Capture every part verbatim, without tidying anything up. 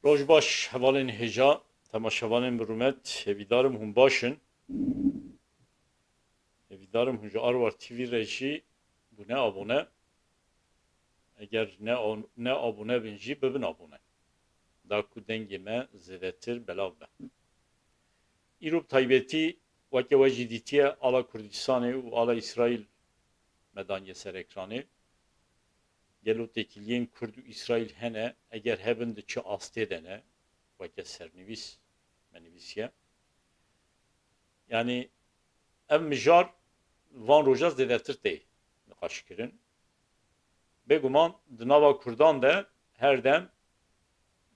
Roj baş hevalên hêja, temaşevanên bi rûmet, hêvîdarim hûn baş in. Hêvîdarim hûn ji Arwar T V re jî bûne abone. Eger ne, ne abone bin jî bibin abone. Da ku dengê me zêdetir belav be. Îro bi taybetî weke we jî dîtiye ala Kurdistanê û ala Îsraîl me daniye ser ekranê. Gelo têkiliyên Kurd û Îsraîl hene? Eger hebin di çi astê de ne? Weke sernivîs me nivîsiye. Yanî ev mijar van roja zêdetir tê niqaşkirin. Bêguman di nava Kurdan de her dem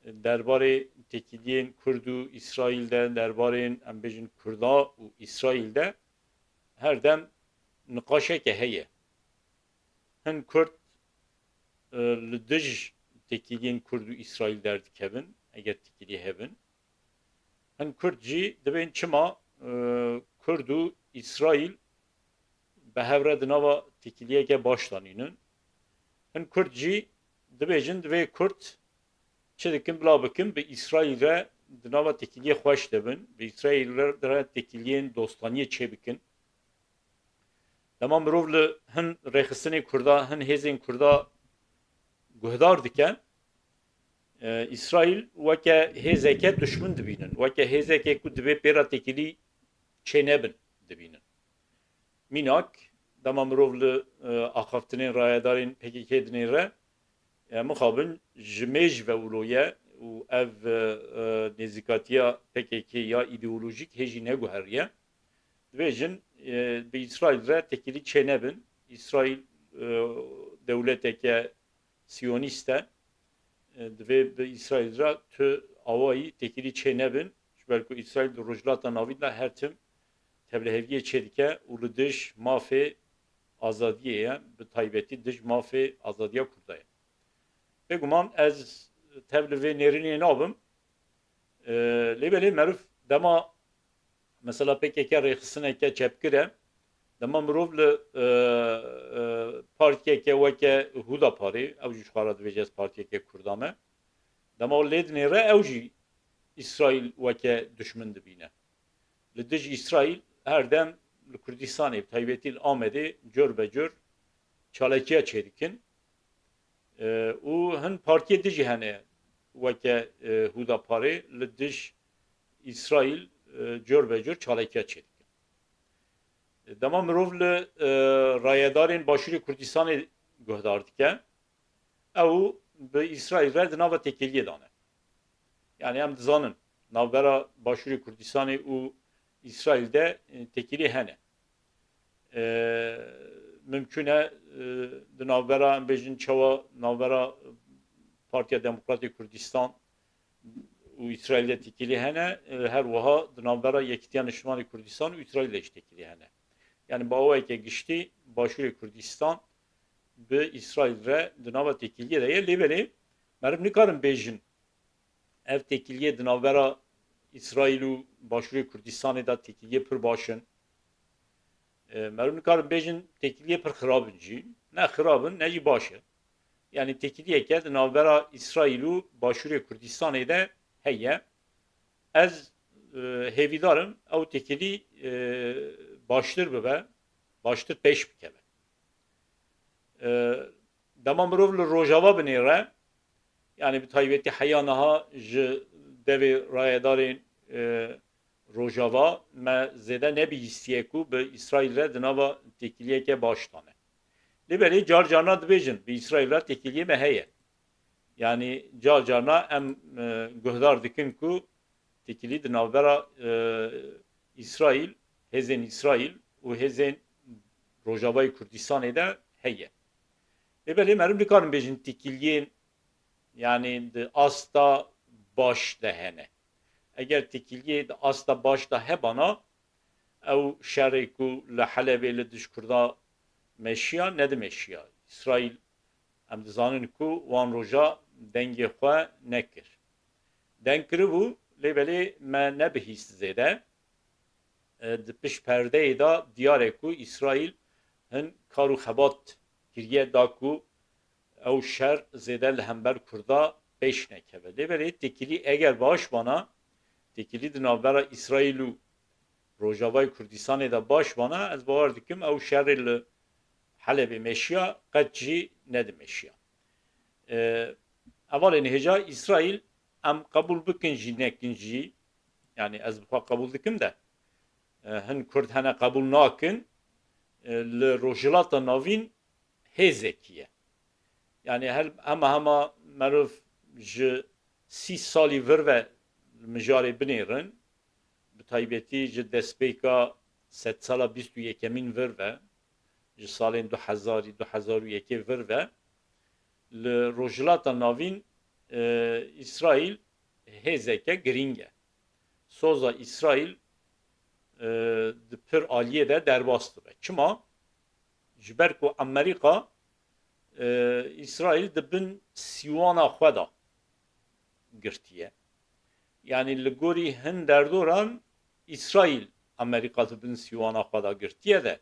derbarê têkiliyên Kurd û Îsraîl de, derbarê em bêjin Kurda û Îsraîl de her dem niqaşeke heye. Hin Kurd, e, li dij têkiliyên Kurd û Îsraîl derdikevin, eger têkilî hebin. Hin Kurd jî dibên çima, e, Kurd û Îsraîl bi hev re di nava têkiliyeke baş de nînin. Hin Kurd jî dibêjin, divê Kurd çi dikin bila bikin, bi Îsraîl re di nava têkiliyê xweş de bin, bi Îsraîl re, re têkiliyên dostaniyê çê bikin. Dema mirov li hin rêxistinê Kurda, hin hêzên Kurda guhdar dike, e, Îsraîl weke hêzeke duşmin dibînin, weke hêzeke ku divê pê re têkilî çê nebin dibînin. Mînak, dema mirov li, e, axaftinên rayedarên P K K dinêre, e, mixabin ji mêj ve wilo ye û ev, e, e, nêzîkatiya P K K ya îdeolojîk hê jî neguheriye. Dibêjin, e, bi Îsraîl re têkilî çê nebin. Îsraîl, e, dewleteke siyonîst e. E, divê bi Îsraîl re tu awayî têkilî çê nebin. Ji ber ku Îsraîl di Rojhilata Navîn de her tim tevliheviyê çêdike û li dij mafê azadiyê ye, bi taybetî dij mafê azadiya Kurda ye. Bêguman ez tev li vê nêrînê nabim. E, lê belê meriv dema mesela P K K rêxistineke çepgir e, dema mirov li, e, e, partiyeke weke Hudaparê, ew jî ji xwe re dibêje ez partiyeke Kurda me, dema lê dinêre ew jî Îsraîl weke duşmin dibîne. Li dij Îsraîl her dem li Kurdistanê, bi taybetî li Amedê cor be cor çalakiya çêdikin. E, û hin partiyê din jî hene weke, e, Hudaparê li dij Îsraîl, e, cor be cor çalakiya çêdikin. E, dema mirov li, e, rayedarên Başûrê Kurdistanê guhdar dike, ew bi Îsraîl re di nava têkiliyê de ne. Yanî em dizanin navbera Başûrê Kurdistanê û Îsraîl de, e, têkilî hene. E, mimkûn e, e, di navbera, em bêjin çawa, navbera Partiya Demokratê Kurdistan û Îsraîl de têkilî hene, e, her wiha di navbera Yekîtiya Niştimanê Kurdistan û Îsraîl de jî têkilî hene. Yanî bi awayeke giştî Başûrê Kurdistan bi Îsraîl re di nava têkiliyê de ye. Lê belê meriv nikarin bêjin ev têkiliyê di navbera Îsraîl û Başûrê Kurdistanê de têkiliyê pir baş in. E, meriv nikarin bêjin têkiliyê pir xirab in jî. Ne xirab in, ne jî baş in. Yanî têkiliyeke di navbera Îsraîl û Başûrê Kurdistanê de heye. Ez, e, hêvîdar im ew têkilî, e, baştir bibe, baştir pêş bikeve. E, dema mirov li Rojava binêre, yanî bi taybetî heya niha ji devê rayedarên, e, Rojava me zêde nebihîstiye ku bi Îsraîl re di nava têkiliyeke baş de ne. Lê belê car carna dibêjin, bi Îsraîl re têkiliyê me heye. Yanî car carna em, e, guhdar dikin ku têkilî di navbera, e, Îsraîl, hêzên Îsraîl û hêzên Rojavayê Kurdistanê de heye. Lê belê meriv nikarin bêjin têkiliyên, yanî di asta baş de hene. Eger têkiliyê di asta baş de hebana, ew şerê ku li Helebê li dij Kurda meşiya, nedimeşiya. Îsraîl, em dizanin ku wan roja dengê xwe nekir. Deng kiribû, lê belê me nebihîst zêde. E, di pişt perdeyê de diyar e ku Îsraîl hin kar û xebat kiriye da ku ew şer zêde li hember Kurda pêş nekeve. Lê belê têkilî eger baş bana, têkilî di navbera Îsraîl û Rojavayê Kurdistanê de baş bana, ez bawer dikim ew şerê li Helebê meşiya qet jî nedimeşiya. E, Hevalên hêja Îsraîl em qebûl bikin jî nekin jî, yanî ez bi xwe qebûl dikim de, e, hin Kurd hene qebûl nakin, e, li Rojhilata Navîn hêzekî ye. Yanî her, hema hema meriv ji sî salî vir ve mijarê binêrin, bi taybetî ji destpêka sedsala bîst û yekemîn vir ve, ji salên du hezarî, du hezar û yekê vir ve, li Rojhilata Navîn, e, Îsraîl hêzeke girîng e. Soza Îsraîl, e, di pir aliyê de derbas dibe. Çima? Ji ber ku Amerîka, e, Îsraîl di bin sîwana xwe de girtiye. Yanî li gorî hin derdoran Îsraîl Amerîka di bin sîwana xwe de girtiye de.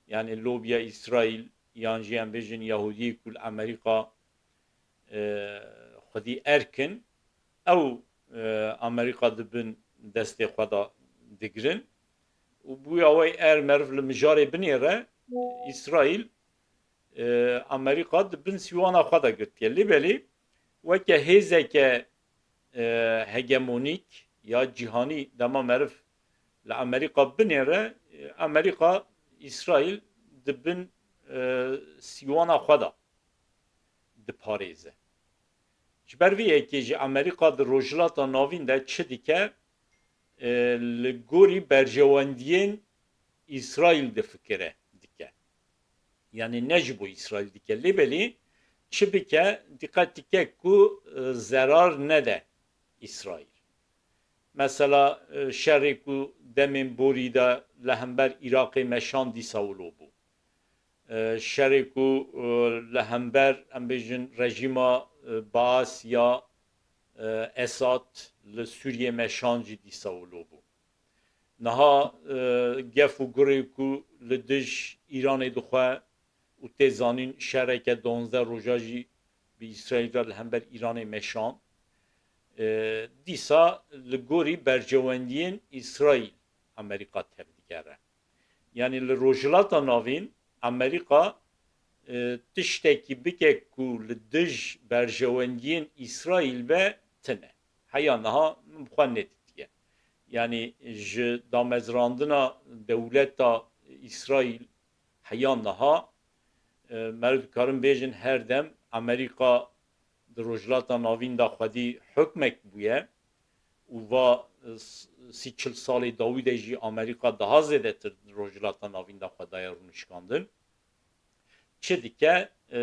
Yanî lobiya Îsraîl yan jî em bêjin Yahûdiyê ku li Amerîka, e, xwedî erk in, ew, e, Amerîka di bin destê xwe de digirin. Û bûya wê er meriv li mijarê binêre, Îsraîl, e, Amerîka di bin sîwana xwe de girtiye. Lê belê weke hêzeke, e, hegemonîk ya cîhanî dema meriv li Amerîka binêre, e, Amerîka Îsraîl di bin, e, sîwana xwe de diparêze. Ji ber vê yekê jî Amerîka di Rojhilata Navîn de çi dike, e, li gorî berjewendiyên Îsraîl difikire, dike. Yanî ne ji bo Îsraîl dike, lê belê çi bike, dîqet dike ku, e, zerar nede Îsraîl. Mesela, e, şerê ku demên borî de li hember Iraqê meşan dîsa wilo bû. E, şerê ku, e, li hember, em bêjin, rejîma, e, Baas ya, e, Esad li Sûriyê meşan jî dîsa wilo bû. Niha, e, gef û gurê ku li dij Îranê dixwe û tê zanîn şereke duwazdeh roja jî bi Îsraîl re li hember Îranê meşan. E, dîsa li gorî berjewendiyên Îsraîl Amerîka tevdigere. Yanî li Rojhilata Navîn Amerîka, e, tiştekî bike ku li dij berjewendiyên Îsraîl be tine. Heya niha min bi xwe nedîtiye. Yanî ji damezrandina dewleta Îsraîl heya niha, e, meriv dikarin bêjin her dem Amerîka di Rojhilata Navîn de xwedî hukmek bûye û va, e, s-, sî çil salê dawî de jî Amerîka daha zêdetir di Rojhilata Navîn de xwe daye rûnişkandin. Çi dike? E,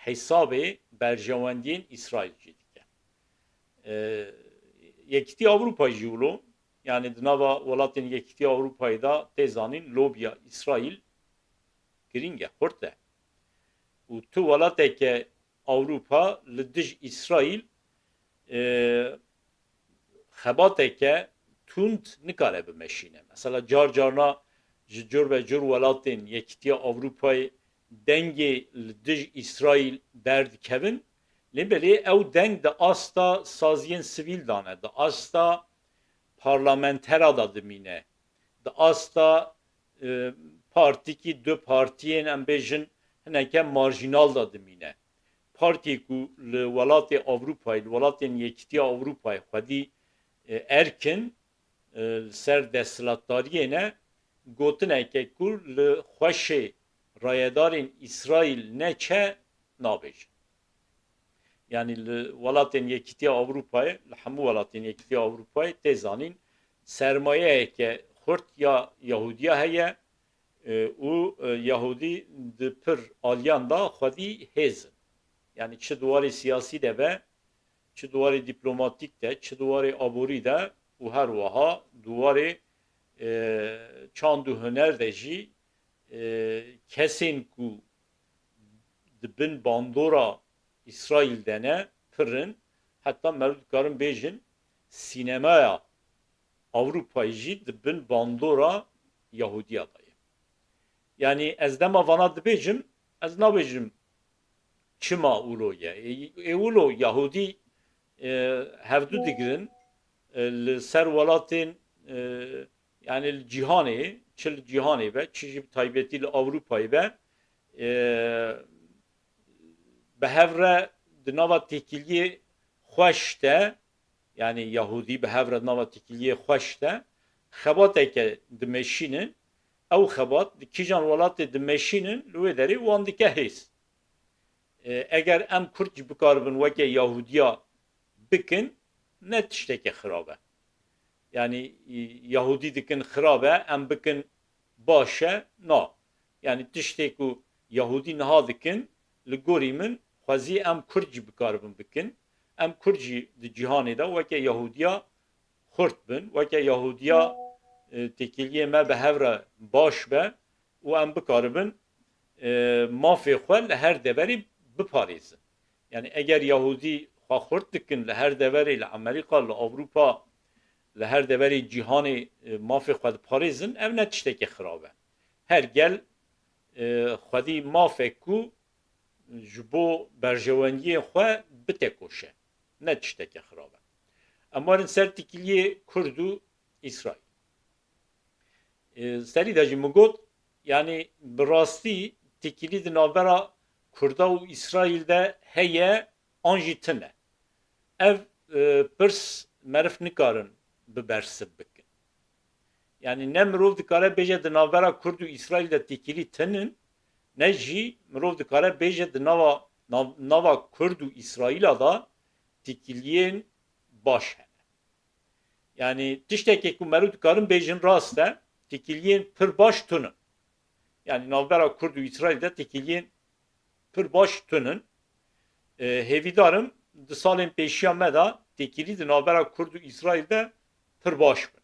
hesabê berjewendiyên Îsraîl jî dike. E, Yekîtiya Ewropayê jî wilo, yanî di nava welatên Yekîtiya Ewropayê de tê zanîn lobiya Îsraîl girîng e, xurt e. Û tu welateke Ewropa li dij Îsraîl, e, xebateke tund nikare bimeşîne. Mesela car carna ji cur ve cur welatên Yekîtiya Ewropayê dengê li dij Îsraîl derdikevin, lê belê ew deng di asta saziyên sivîl de ne, di asta parlamentera de dimîne, di asta, e, partîkî du partiyên, em bêjin, hineke marjînal de dimîne. Partiyê ku li welatê Ewropayê, li welatên Yekîtiya Ewropayê xwedî, e, erk in, e, li ser desthilatdariyê ne, gotineke ku li xweşê rayedarên Îsraîl neçe nabêjin. Yanî li welatên Yekîtiya Ewropayê, li hemû welatên Yekîtiya Ewropayê tê zanîn sermayeyeke xurt ya Yahûdiya heye, e, û, e, Yahûdî di pir aliyan de xwedî hêz in. Yanî çi di warê siyasî de be, çi di warê dîplomatîk de, çi di warê aborî de û her wiha di warê, e, çand û huner de jî, e, kesên ku di bin bandora Îsraîl de ne pir in, heta meriv dikarin bêjin sînemaya Ewropayê jî di bin bandora Yahûdiya de ye. Yanî ez dema vana dibêjim, ez nabêjim çima wilo ye. Ê, ê wilo Yahûdî e, hevdû digirin, e, li ser welatên, e, yani li cîhanê, çi li cîhanê be, çi jî bi taybetî li Ewropayê be, e, bi hev re di nava têkiliyê xweş de, yani Yahûdî bi hev re di nava têkiliyê xweş de xebateke dimeşînin, ew xebat di kîjan welatê dimeşînin, li wê derê wan dike hêz. E, eger em Kurd jî bikaribin weke Yahûdiya bikin, ne tişteke xirab e. Yani, e, Yahûdî dikin xirab e, em bikin baş e? Na. Yani tiştê ku Yahûdî niha dikin, li gorî min xwezî em Kurd jî bikaribin bikin. Em Kurd jî di cîhanê de weke Yahûdiya xurt bin, weke Yahûdiya, e, têkiliyê me bi hev re baş be û em bikaribin, e, mafê xwe li her deverê biparêzin. Yani eger Yahûdî xwe xurt dikin li her deverê, li Amerîka, li Ewropa, li her deverê cîhanê, e, mafê xwe diparêzin, ev ne tiştekî xirab e. Her gel, e, xwedî mafek ku ji bo berjewendiyên xwe bitekoşe. Ne tiştekî xirab e. Em werin ser têkiliyê Kurd û Îsraîl. E, serî de jî min got, yani bi rastî têkilî di navbera Kurda û Îsraîl de heye an jî tune. Ev, e, pirs meriv nikarin bi bersiv bikin. Yani ne mirov dikare bêje di navbera Kurd û Îsraîl de têkilî tinin, ne jî mirov dikare bêje di nava, nav-, nava Kurd û Îsraîla de têkiliyên baş hene. Yani tiştekê ku meriv dikarin bêjin rast e, têkiliyên pir baş tune. Yani navbera Kurd û Îsraîl de têkiliyên pir baş tune. E, hêvîdar im di salên pêşiya me de têkilî di navbera Kurd û Îsraîl de pir baş bin.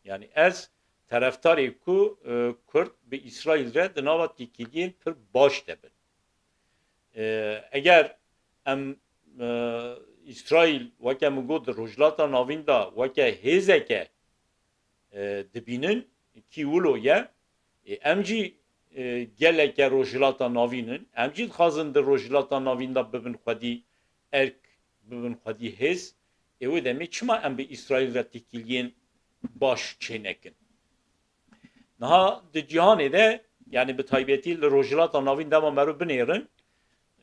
Yani ez terefdarê ku, e, Kurd bi Îsraîl re di nava têkiliyên pir baş de bin. E, eger em, e, Îsraîl, weke min got, di Rojhilata Navîn de weke hêzeke, e, dibînin, kî wilo ye, e, em jî, e, geleke Rojhilata Navîn in, em jî dixwazin di Rojhilata Navîn de bibin xwedî erk, bibin xwedî hêz, ê wê demê çima em bi Îsraîl re têkiliyên baş çênekin? Niha di cîhanê de, yani bi taybetî li Rojhilata Navîn dema meriv binêrin,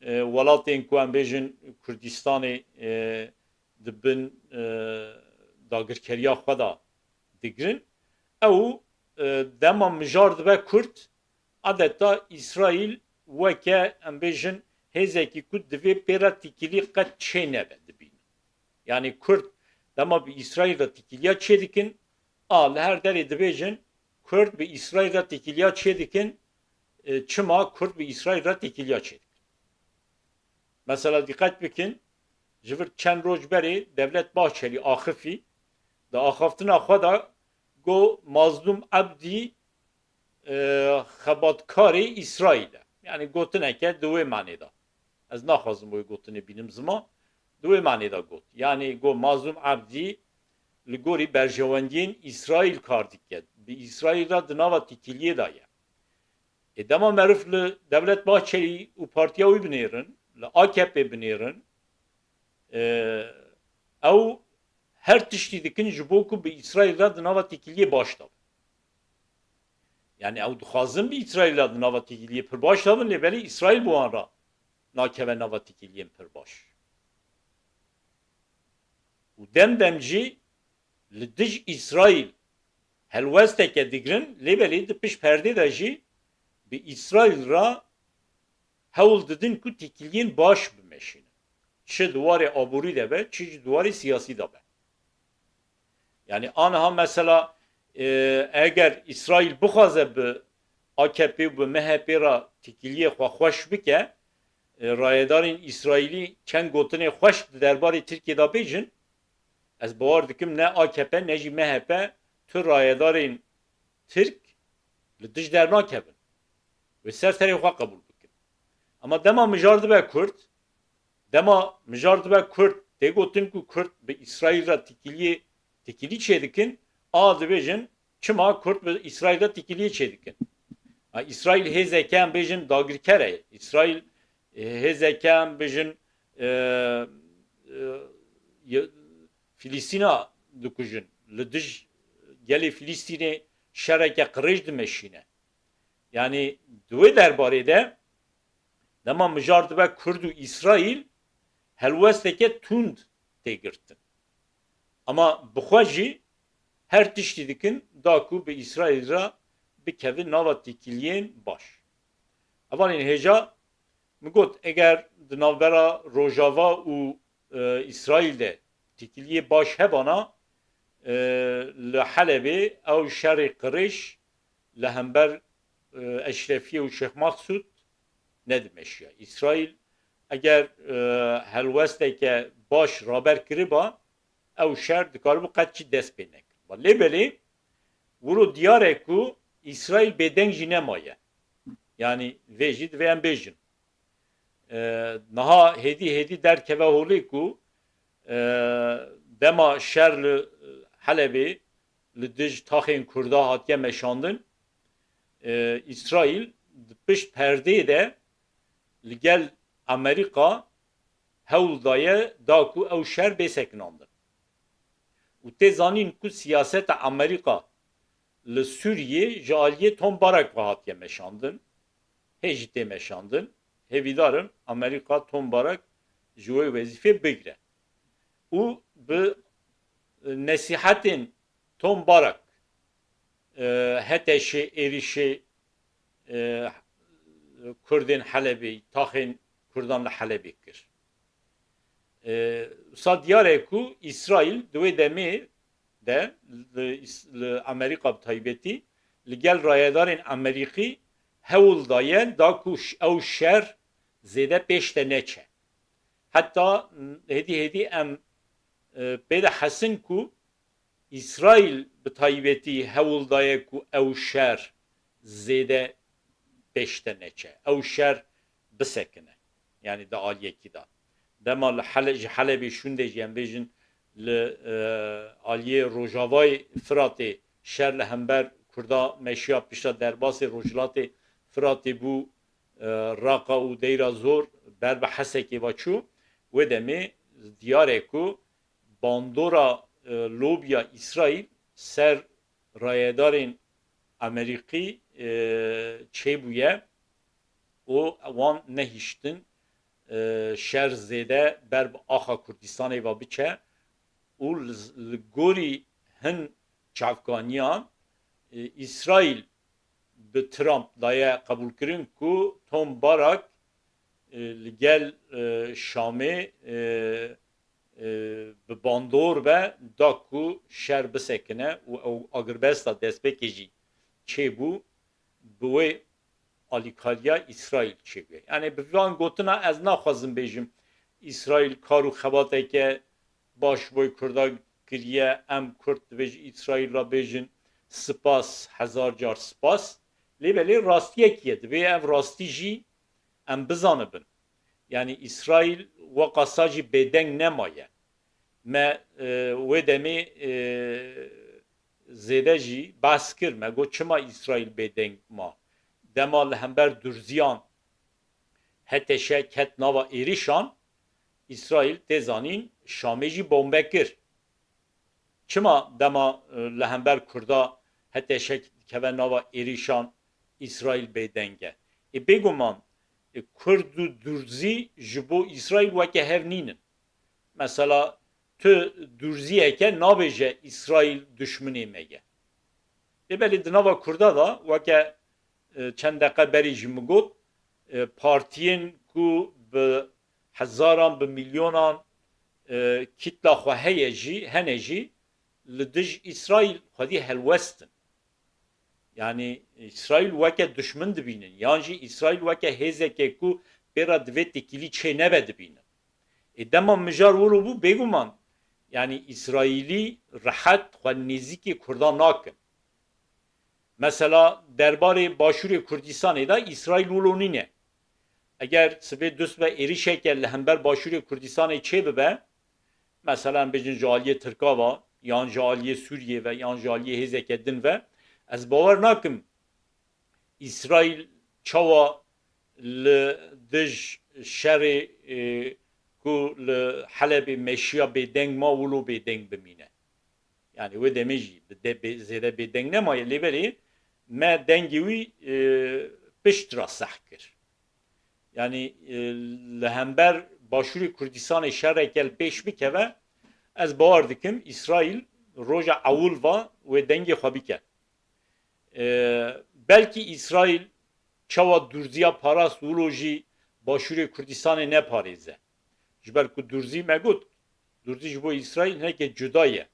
e, welatên ku em bêjin Kurdistanê, e, di bin, e, dagirkeriya xwe de digirin, ew, e, dema mijar dibe kurt, adeta Îsraîl weke, em bêjin, hêzekî ku divê pê re têkilî qet çê nebe dibînin. Yani Kurd dema bi Îsraîl re têkiliya çêdikin, a li her derê dibêjin, Kurd bi Îsraîl re têkiliya çêdikin, e, çima Kurd bi Îsraîl re têkiliya çêdikin? Mesela dîqet bikin, ji vir çend roj berê Devlet Bahçelî axifî, di axaftina xwe de got Mazlûm Ebdî, e, xebatkarê Îsraîl e. Yani gotineke di wê manê de. Ez naxwazim wê gotinê bînim ziman. Di wê manê de got. Yani got Mazlûm Ebdî li gorî berjewendiyên Îsraîl kar dike. Bi Îsraîl re di nava têkiliyê de ye. Ê dema meriv li Devlet Bahçelî û partiya wî binêrin, li A K P binêrin, e, ew her tiştî dikin ji bo ku bi Îsraîl re di nava têkiliyê baş de bin. Yani ew dixwazin bi Îsraîl re di nava têkiliyê pir baş de bin, lê belê Îsraîl bi wan re nakeve nava têkiliyên pir baş. Û dem dem jî li dij Îsraîl helwesteke digirin, lê belê di pişt perdê de jî bi Îsraîl re hewl didin ku têkiliyên baş bimeşînin. Çi di warê aborî de be, çi jî di warê siyasî de be. Yani aniha mesela, e, eger Îsraîl bixwaze bi A K P û bi M H P re têkiliyê xwe xweş bike, e, rayedarên Îsraîlî çend gotinê xweş di derbarê Tirkiyê de bêjin, ez bawer dikim ne A K P ne jî M H P tu rayedarên Tirk li dij dernakevin. Wê ser serê xwe qebûl bikin. Ama dema mijar dibe Kurd, dema mijar dibe Kurd, tê gotin ku Kurd bi Îsraîl re têkiliyê, têkilî çêdikin, a dibêjin, çima Kurd bi Îsraîl re têkiliyê çêdikin? A, Îsraîl hêzeke em bêjin dagirker e. Îsraîl, e, hêzeke em bêjin, e, e, Ye-, Filîstîna dikujin. Li dij gelê Filîstînê şereke qirêj dimeşîne. Yanî di wê derbarê de dema mijar dibe Kurd û Îsraîl, helwesteke tund tê girtin. Ama bi xwe jî her tiştî dikin da ku bi Îsraîl re bikevin nava têkiliyên baş. Hevalên hêja, min got, eger di navbera Rojava û, e, Îsraîl de têkiliyê baş hebana, e, li Helebê ew şerê qirêj li hember, e, Eşrefiyê û Şêx Maqsûd nedimeşiya. Îsraîl eger, e, helwesteke baş raber kiriba, ew şer dikaribû qet jî dest pê nekiriba. Lê belê wilo diyar e ku Îsraîl bêdeng jî nemaye. Yanî vê jî divê em bêjin. E, niha hêdî hêdî derdikeve holê ku, e, dema şer li Helebê li dij taxên Kurda hatiye meşandin, e, Îsraîl di pişt perdeyê de li gel Amerîka hewl daye da ku ew şer bê sekinandin. Û tê zanîn ku siyaseta Amerîka li Sûriyê ji aliyê Tom Barak ve hatiye meşandin. Hê jî tê meşandin. Hêvîdar in Amerîka Tom Barak ji wê wezîfê bigire. Û bi, e, nesîhetên Tom Barak, e, HTŞê êrîşê, e, Kurdên Helebê, taxên Kurdan li Helebê kir. E, wisa diyar e ku Îsraîl di wê demê de li Îs-, li Amerîka bi taybetî li gel rayedarên Amerîkî hewl daye da ku ş-, ew şer zêde pêş de neçe. Heta hêdî hêdî em, e, pê de hesin ku Îsraîl bi taybetî hewl daye ku ew şer zêde pêş de neçe. Ew şer bisekine. Yanî di aliyekî de. Dema li Hele-, ji Helebê şûnde jî em bêjin li, e, aliyê rojavayê Firatê şer li hember Kurda meşiya pişta derbasê rojhilatê Firatê bû, e, Raqa û Deyra Zor ber bi Hesekê ve çû. Wê demê diyar e ku bandora, e, lobiya Îsraîl ser rayedarên Amerîkî, e, çêbûye û wan nehiştin, e, şer zêde ber bi axa Kurdistanê ve biçe û li, li gorî hin çavkaniyan, e, Îsraîl bi Trump daye qebûlkirin ku Tom Barak, e, li gel, e, Şamê, e, e, bi bandor be da ku şer bisekine û ew agirbesta destpêkê jî çêbû, bi wê alîkariya Îsraîl çêbûye. Yanî bi van gotina ez naxwazim bêjim Îsraîl kar û xebateke baş boy Kurda kiriye, em Kurd divê ji Îsraîl re bêjin spas, hezar car spas. Lê belê rastiyekî ye, divê ev rastî jî em bizanibin. Yanî Îsraîl weqasa jî bêdeng nemaye. Me, e, wê demê, e, zêde jî behs kir. Me got, çima Îsraîl bêdeng ma? Dema li hember Durziyan HTŞ ket nava êrişan, Îsraîl tê zanîn Şamê jî bombe kir. Çima dema, e, li hember Kurda HTŞ dikeve nava êrişan Îsraîl bêdeng e? Ê bêguman, e, Kurd û Durzî ji bo Îsraîl weke hev nînin. Mesela tu Durziyeke nabêje Îsraîl duşminê me ye. Lê belê di nava Kurda de weke, e, çend deqe berî jî min got, e, partiyên ku bi hezaran, bi milyonan, e, kîtla xwe heye jî, hene jî, li dij Îsraîl xwedî helwest in. Yanî Îsraîl weke duşmin dibînin, yan jî Îsraîl weke hêzeke ku pê re divê têkilî çê nebe dibînin. Ê dema mijar wilo bû, bêguman, yanî Îsraîlî rehet xwe nêzîkî Kurdan nakin. Mesela derbarê Başûrê Kurdistanê de Îsraîl wilo nîne. Eger sibê dust be êrişeke li hember Başûrê Kurdistanê çê bibe, mesela em bêjin ji aliyê Tirka ve, yan ji aliyê Sûriyê ve, yan ji aliyê hêzeke din ve, ez bawer nakim Îsraîl çawa li dij şerê, e, ku li Helebê meşiya bêdeng ma, wilo bêdeng bimîne. Yani wê demê jî bi de-, bê-, zêde bêdeng nemaye, lê belê me dengê wî, e, pişt re seh kir. Yani, e, li hember Başûrê Kurdistanê şereke li pêş bikeve, ez bawer dikim Îsraîl roja ewil va wê dengê xwe bike. E, belkî Îsraîl çawa durziya parast wilo jî Başûrê Kurdistanê neparêze. Ji ber ku durzî me got, durzî ji bo Îsraîl hinekê cuda ye.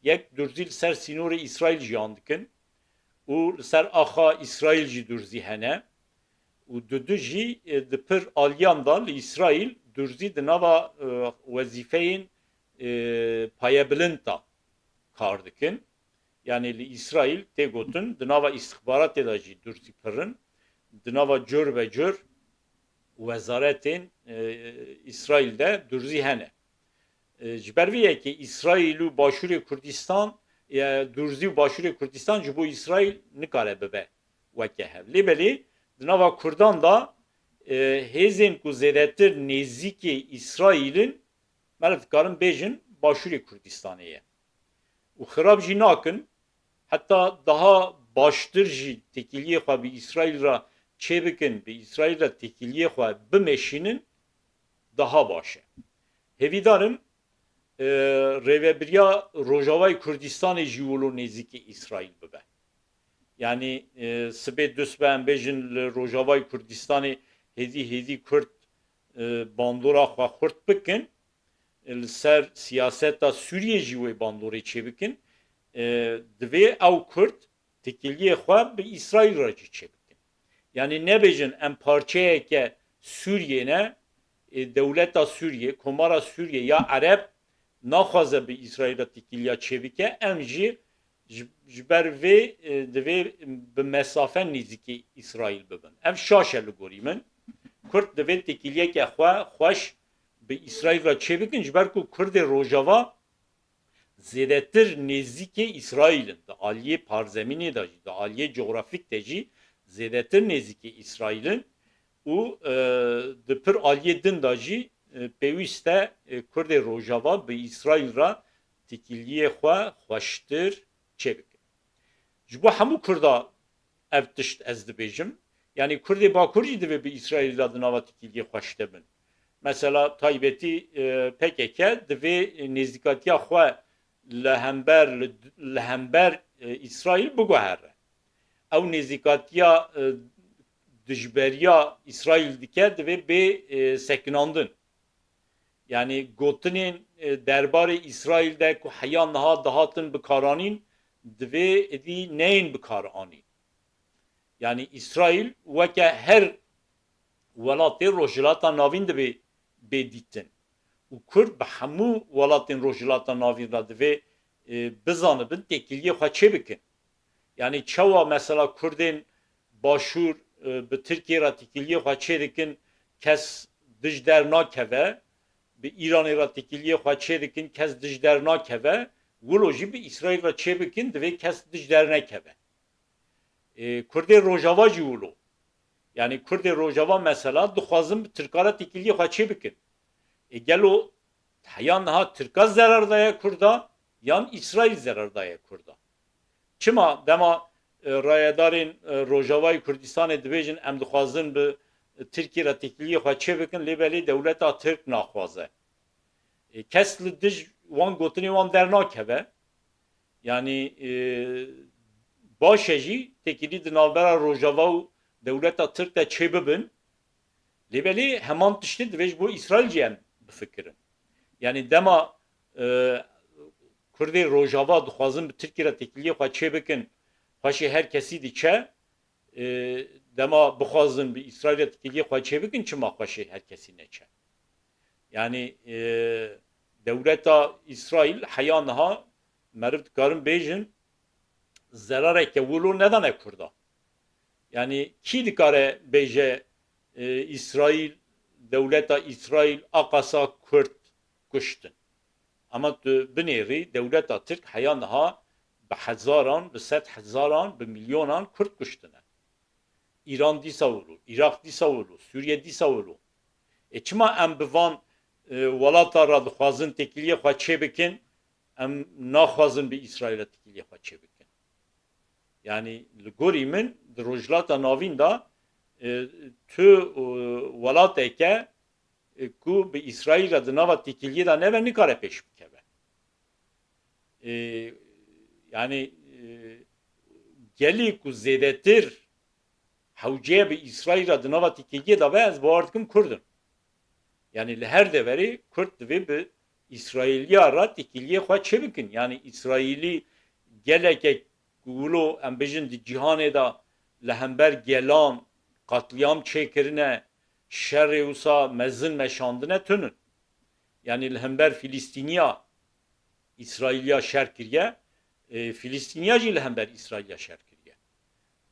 Yek durzî li ser sînorê Îsraîl jiyan dikin û li ser axa Îsraîl jî durzî hene. Û dudu jî, e, di pir aliyan de li Îsraîl durzî di nava, e, wezîfeyên, e, payebilind de kar dikin. Yani li Îsraîl tê gotin, di nava îstixbaratê de jî durzî pir in, di nava cur be cur wezaretên, e, Îsraîl de durzî hene. E, ji ber vê yekê Îsraîl û Başûrê Kurdistan, e, durzî û Başûrê Kurdistan ji bo Îsraîl nikare bibe weke hev. Lê belê di nava Kurdan de, e, hêzên ku zêdetir nêzîkê Îsraîl in, meriv dikarin bêjin Başûrê Kurdistanê ye. Û xirab jî nakin, heta daha baştir jî têkiliyê xwe bi Îsraîl re çêbikin, bi Îsraîl re têkiliyê xwe bimeşînin, daha baş e. Hêvîdar im, e, rêvebiriya Rojavayê Kurdistanê jî wilo nêzîkî Îsraîl bibe. Yani, e, sibê du sibe em bêjin li Rojavayê Kurdistanê hêdî hêdî Kurd, e, bandora xwe xurt bikin, e, li ser siyaseta Sûriyê jî wê bandorê çêbikin, e, divê ew Kurd têkiliyê xwe bi Îsraîl re jî çêbikin. Yani nebêjin em parçeyeke Sûriyê ne, e, dewleta Sûriyê, Komara Sûriyê ya Ereb naxwaze bi Îsraîl re têkiliya çêbike, em jî ji, ji ber vê, e, divê bi mesafe nêzîkî Îsraîl bibin. Ev şaş e li gorî min. Kurd divê têkiliyeke xwe xweş bi Îsraîl re çêbikin, ji ber ku Kurdê Rojava zêdetir nêzîkê Îsraîl in. Di aliyê parzemînê de jî, di aliyê cografîk de jî zêdetir nêzîkê Îsraîl in û, e, di pir aliyê din de jî, e, pêwîst e, e, Kurdê Rojava bi Îsraîl re têkiliyê xwe xweştir çêbikin. Ji bo hemû Kurda ev tişt ez dibêjim. Yanî Kurdê Bakur jî divê bi Îsraîl re di nava têkiliyê xweştir bin. Mesela taybetî, e, P K K divê nêzîkatiya xwe li hember, li, li hember, e, Îsraîl biguhere. Ew nêzîkatiya, e, dijberiya Îsraîl dike divê bê, e, sekinandin. Yani gotinên, e, derbarê Îsraîl de ku heya niha dihatin bikaranîn, divê êdî neyên bikaranîn. Yani Îsraîl weke her welatê Rojhilata Navîn divê bê dîtin. Û Kurd bi hemû welatên Rojhilata Navîn re divê, e, bizanibin, têkiliyê xwe çêbikin. Yani çawa mesela Kurdên Başûr, e, bi Tirkiyê re têkiliyê xwe çêdikin, kes dij dernakeve, bi Îranê re têkiliyê xwe çêdikin, kes dij dernakeve, wilo jî bi Îsraîl re çêbikin, divê kes dij dernekeve. E, Kurdê Rojava jî wilo. Yani Kurdê Rojava mesela dixwazin bi Tirka re têkiliyê xwe çêbikin. E, gelo heya niha Tirka zerar daye Kurda, yan Îsraîl zerar daye Kurda? Çima dema, e, rayedarên, e, Rojavayê Kurdistanê dibêjin, em dixwazin bi Tirkiyê re têkiliyê xwe çêbikin, lê belê dewleta Tirk naxwaze? E, kes li dij wan gotinê wan dernakeve. Yani, e, baş e jî têkilî di navbera Rojava û dewleta Tirk de çêbibin. Lê belê heman tiştê divê ji bo Îsraîl jî em bifikirin. Yani dema, e, Kurdê Rojava dixwazin bi Tirkiyê re têkiliyê xwe çêbikin, xweşê her kesî diçe, e, dema bixwazin bi Îsraîl re têkiliyê xwe çêbikin, çima xweşê her kesî neçe? Yani, e, dewleta Îsraîl heya niha meriv dikarin bêjin, zerareke wilo nedane Kurda. Yani kî dikare bêje, e, Îsraîl, dewleta Îsraîl aqasa Kurd kuştin? Ama tu binêrî dewleta Tirk heya niha bi hezaran, bi sed hezaran, bi milyonan Kurd kuştine. Îran dîsa wilo, Îraq dîsa wilo, Sûriye dîsa wilo. E çima em bi van e, welata re dixwazin têkiliyê xwe çê bikin, em naxwazin bi Îsraîl re têkiliyê xwe çê bikin. Yanî li gorî min di Rojhilata Navîn de, e, tu, e, welateke, e, ku bi Îsraîl re di nava têkiliyê de nebe nikare pêş bikeve. E, yanî, e, gelê ku zêdetir hewce bi Îsraîl re di nava têkiliyê de be, ez bawer dikim Kurd in. Yanî li her deverê Kurd divê bi Îsraîliya re têkiliyê xwe çê bikin. Yanî Îsraîlî geleke ku wilo em bijin di cîhanê de li hember gelan qatliyam çêkirine, şerê wisa mezin meşandine tunin. Yanî li hember Filîstîniya Îsraîliya şer kiriye, e, Filîstîniya jî li hember Îsraîliya şer kiriye.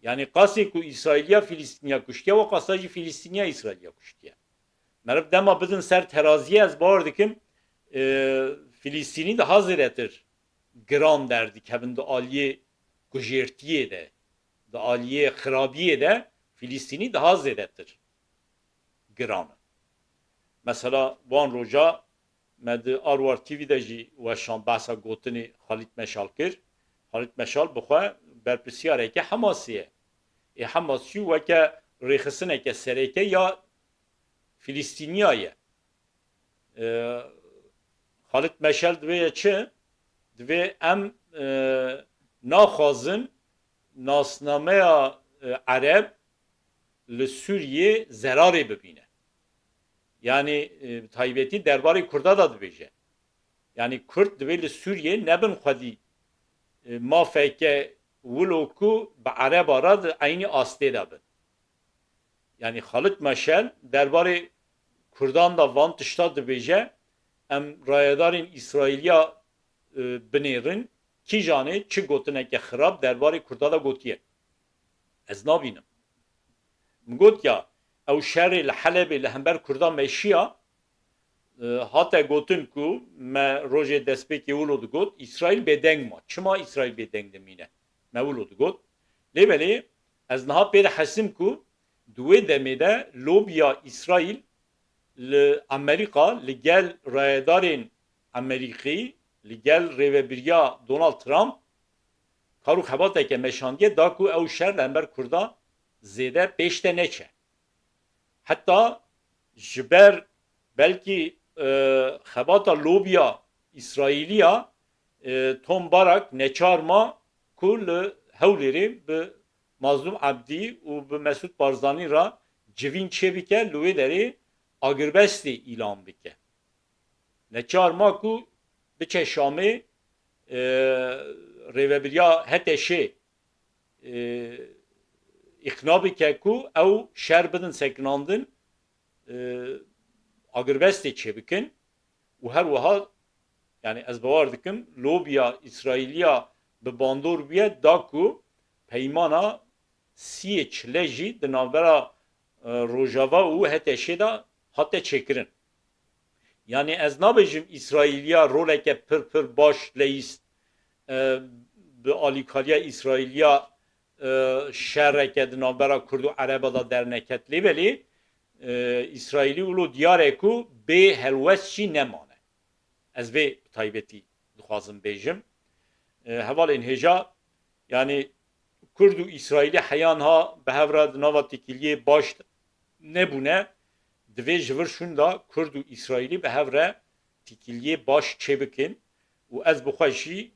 Yanî qasê ku Îsraîliya Filîstîniya kuştiye, we qasa jî Filîstîniya Îsraîliya kuştiye. Meriv dema bidin ser teraziyê, ez bawer dikim, e, Filîstînî daha zêdetir giran derdikevin di aliyê kujêrtiyê de, di aliyê xirabiyê de Filîstînî daha zêdetir giran in. Mesela wan roja me di Arwar T V de jî weşan behsa gotinê Xalîd Meşal kir. Xalîd Meşal bi xwe berpirsiyareke Hamasê ye. Ê Hamas jî weke rêxistineke sereke ya Filîstîniya ye. E, Xalid Meşel divê ye çi? Divê em, e, naxwazin nasnameya, e, Ereb li Sûriyê zerarê bibîne. Yanî, e, bi taybetî derbarê Kurda da dibêje. Yanî Kurd divê li Sûriyê nebin xwedî, e, mafeke wilo ku bi Ereba re di eynî astê de bin. Yanî Xalid Meşel derbarê Kurdan da van tişta dibêje, em rayedarên Îsraîliya, e, binêrin, kîjanê çi gotineke xirab derbarê Kurda da gotiye. Ez nabînim. Min got ya, ew şerê li Helebê li hember Kurda meşiya, e, hate gotin ku me rojê destpêkê wilo digot, Îsraîl bêdeng ma. Çima Îsraîl bêdeng dimîne? Me wilo digot. Lê belê ez niha pê dihesim ku di wê demê de lobiya Îsraîl li Amerîka, li gel rayedarên Amerîkî, li gel rêvebiriya Donald Trump kar û xebateke meşandiye da ku ew şer li hember Kurda zêde pêş de neçe. Heta ji ber belkî, e, xebata lobiya Îsraîliya, e, Tom Barak neçar ma ku li Hewlêrê bi Mazlûm Ebdî û bi Mesûd Barzanî re civîn çêbike, li wê derê agirbestê îlan bike. Neçar ma ku biçe Şamê, e, rêvebiriya HTŞê, e, îqna bike ku ew şer bidin sekinandin, e, agirbestê çêbikin û her wiha, yanî ez bawer dikim, lobiya Îsraîliya bi bandor bûye da ku peymana siyê çile jî di navbera, e, Rojava û HTŞê de hate çêkirin. Yanî ez nabêjim Îsraîliya roleke pir pir baş leyîst, e, bi alîkariya Îsraîliya, e, şereke di navbera Kurd û Ereba de derneket. Lê belê, e, Îsraîlî wilo diyar e ku bê helwest jî nemane. Ez vê bi taybetî dixwazim bêjim. E, hevalên hêja, yanî Kurd û Îsraîlî heya niha bi hev re di nava têkiliyê baş de nebûne. Divê ji vir şûnda Kurd û Îsraîlî bi hev re têkiliyê baş çêbikin û ez bi xwe jî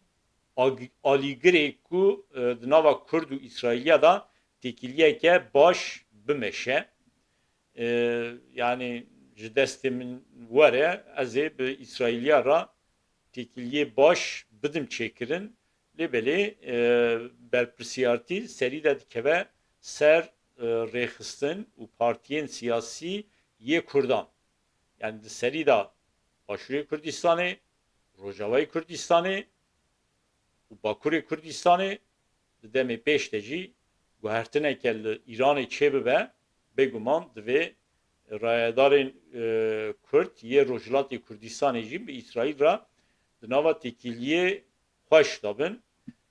ag-, alîgirê ku, e, di nava Kurd û Îsraîliya de têkiliyeke baş bimeşe. E, yanî ji destê min were, ez ê bi Îsraîliya re têkiliyê baş bidim çêkirin. Lê belê, e, berpirsiyartî serî de dikeve ser, e, rêxistin û partiyên siyasî yê Kurdan. Yanî di serî de Başûrê Kurdistanê, Rojavayê Kurdistanê û Bakurê Kurdistanê di demê pêş de jî guhertineke li Îranê çêbibe, bêguman divê rayedarên, e, Kurd yê Rojhilatê Kurdistanê jî bi Îsraîl re di nava têkiliyê xweş de bin.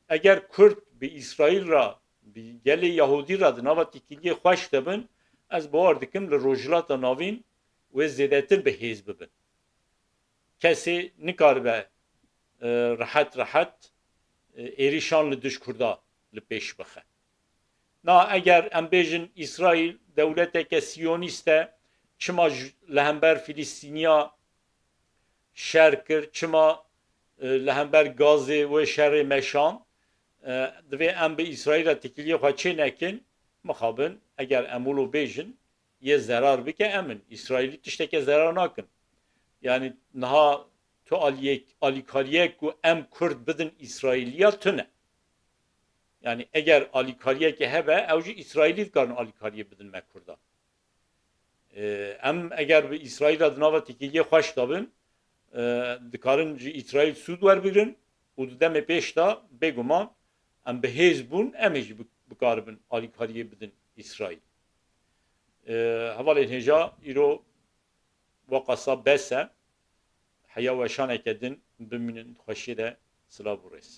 Eger Kurd bi Îsraîl re, bi gelê Yahûdî re di nava têkiliyê xweş de bin, ez bawer dikim li Rojhilata Navîn wê zêdetir bi hêz bibin. kesê nikaribe e, rehet rehet e, êrîşan li dij Kurda li pêş bixe. Na eger em bêjin Îsraîl dewleteke siyonîst e, çima ji, li hember Filistîniya şer kir, çima e, li hember Gazê wê şerê meşand, e, divê em bi Îsraîl re têkiliyê xwe çê nekin, mixabin eger em wilo bêjin, yê zerar bike em in. Îsraîlî tişteke zerar nakin. Yani niha tu aliyek, alîkariyek ku em Kurd bidin Îsraîliya tune. Yani eger alîkariyeke hebe, ew jî Îsraîlî dikarin alîkariyê bidin me Kurda. Ee, em eger bi Îsraîla di nava têkiliyê xweş de bin, e, dikarin ji Îsraîl sûd werbigrin û di demê pêş de bêguman em bi hêz bûn, em ê jî bi-, bikaribin alîkariyê bidin Îsraîl. Ee, hevalên hêja îro weqasa bes e. Heya weşaneke din bimînin xweşiyê de, silav û rêz.